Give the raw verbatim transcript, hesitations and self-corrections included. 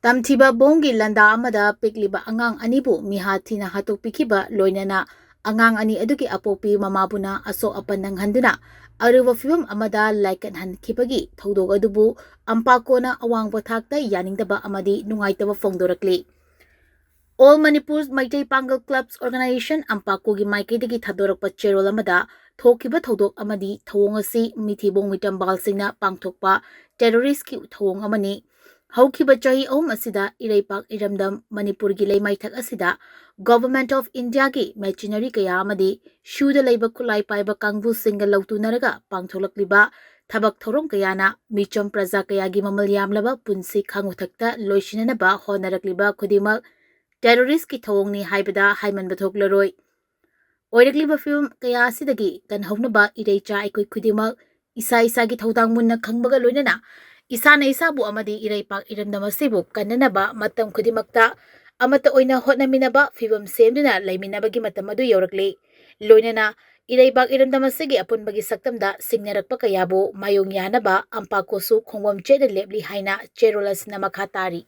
ꯇꯝꯊꯤꯕ ꯕꯣꯝꯒꯤ ꯂꯥꯟꯗꯥ ꯑꯃꯗ ꯄꯤꯛꯂꯤꯕ ꯑꯉꯥꯡ ꯑꯅꯤꯕꯨ ꯃꯤꯍꯥꯠ ꯊꯤꯅ ꯍꯥꯠꯇꯣꯛꯄꯤꯈꯤꯕ ꯂꯣꯏꯅꯅ ꯑꯉꯥꯡ ꯑꯅꯤ ꯑꯗꯨꯒꯤ ꯑꯄꯣꯛꯄꯤ ꯃꯃꯥꯕꯨꯅ ꯑꯁꯣꯛ ꯑꯄꯟ ꯅꯪꯍꯟꯗꯨꯅ ꯑꯔꯨꯕ ꯐꯤꯕꯝ ꯑꯃꯗ ꯂꯥꯏꯀꯠꯍꯟꯈꯤꯕꯒꯤ ꯊꯧꯗꯣꯛ ꯑꯗꯨꯕꯨ ꯑꯝꯄꯥꯀꯣꯅ ꯑꯋꯥꯡꯕ ꯊꯥꯛꯇ ꯌꯥꯅꯤꯡꯗꯕ ꯑꯃꯗꯤ ꯅꯨꯡꯉꯥꯏꯇꯕ ꯐꯣꯡꯗꯣꯔꯛꯂꯤ꯫ All Manipur Meitei Pangal Clubs Organization, ꯑꯝꯄꯥꯀꯣꯒꯤ ꯃꯥꯏꯀꯩꯗꯒꯤ ꯊꯥꯗꯣꯔꯛꯄ ꯆꯦꯔꯣꯜ ꯑꯃꯗ ꯊꯣꯛꯈꯤꯕ ꯊꯧꯗꯣꯛ ꯑꯃꯗꯤ ꯊꯧꯑꯣꯡ ꯑꯁꯤ ꯃꯤꯊꯤꯕꯣꯡ ꯃꯤꯆꯝꯕꯥꯜꯁꯤꯡꯅ ꯄꯥꯡꯊꯣꯛꯄ ꯇꯦꯔꯣꯔꯤꯁ꯭ꯠꯀꯤ ꯊꯧꯑꯣꯡ ꯑꯃꯅꯤ꯫ ꯍꯧꯈꯤꯕ ꯆꯍꯤ ꯑꯍꯨꯝ ꯑꯁꯤꯗ ꯏꯔꯩꯄꯥꯛ ꯏꯔꯝꯗꯝ ꯃꯅꯤꯄꯨꯔꯒꯤ ꯂꯩꯃꯥꯏꯊꯛ ꯑꯁꯤꯗ Government of Indiaꯒꯤ machinery ꯀꯌꯥ ꯑꯃꯗꯤ ꯁꯨꯗ ꯂꯩꯕ ꯈꯨꯠꯂꯥꯏ ꯄꯥꯏꯕ ꯀꯥꯡꯕꯨꯁꯤꯡꯒ ꯂꯧꯇꯨꯅꯔꯒ ꯄꯥꯡꯊꯣꯛꯂꯛꯂꯤꯕ ꯊꯕꯛ ꯊꯧꯔꯝ ꯀꯌꯥꯅ ꯃꯤꯆꯝ ꯄ꯭ꯔꯖꯥ ꯀꯌꯥꯒꯤ ꯃꯃꯜ ꯌꯥꯝꯂꯕ ꯄꯨꯟꯁꯤ ꯈꯥꯡꯉꯨꯊꯛꯇ ꯂꯣꯏꯁꯤꯟꯅꯅꯕ ꯍꯣꯠꯅꯔꯛꯂꯤꯕ ꯈꯨꯗꯤꯡꯃꯛ ꯇꯦꯔꯣꯔꯤꯁ꯭ꯠꯀꯤ ꯊꯧꯑꯣꯡꯅꯤ ꯍꯥꯏꯕꯗ ꯍꯥꯏꯃꯟꯕ ꯊꯣꯛꯂꯔꯣꯏ꯫ ꯑꯣꯏꯔꯛꯂꯤꯕ ꯐꯤꯕꯝ ꯀꯌꯥ ꯑꯁꯤꯗꯒꯤ ꯀꯟꯍꯧꯅꯕ ꯏꯔꯩꯆꯥ ꯑꯩꯈꯣꯏ ꯈꯨꯗꯤꯡꯃꯛ ꯏꯁꯥ ꯏꯁꯥꯒꯤ ꯊꯧꯗꯥꯡ ꯃꯨꯟꯅ ꯈꯪꯕꯒ ꯂꯣꯏꯅꯅ ꯏꯁꯥꯅ ꯏꯁꯥꯕꯨ ꯑꯃꯗꯤ ꯏꯔꯩꯄꯥꯛ ꯏꯔꯝꯗꯝ ꯑꯁꯤꯕꯨ ꯀꯟꯅꯅꯕ ꯃꯇꯝ ꯈꯨꯗꯤꯡꯃꯛꯇ ꯑꯃꯠꯇ ꯑꯣꯏꯅ ꯍꯣꯠꯅꯃꯤꯟꯅꯕ ꯐꯤꯕꯝ ꯁꯦꯝꯗꯨꯅ ꯂꯩꯃꯤꯟꯅꯕꯒꯤ ꯃꯇꯝ ꯑꯗꯨ ꯌꯧꯔꯛꯂꯤ꯫ ꯂꯣꯏꯅꯅ ꯏꯔꯩꯕꯥꯛ ꯏꯔꯝꯗꯝ ꯑꯁꯤꯒꯤ ꯑꯄꯨꯟꯕꯒꯤ ꯁꯛꯇꯝꯗ ꯁꯤꯡꯅꯔꯛꯄ ꯀꯌꯥꯕꯨ ꯃꯥꯌꯣꯡ ꯌꯥꯅꯕ ꯑꯝꯄꯥꯀꯣꯁꯨ ꯈꯣꯡꯕꯝ ꯆꯦꯠꯅ ꯂꯦꯞꯂꯤ ꯍꯥꯏꯅ ꯆꯦꯔꯣꯜ ꯑꯁꯤꯅ ꯃꯈꯥ ꯇꯥꯔꯤ꯫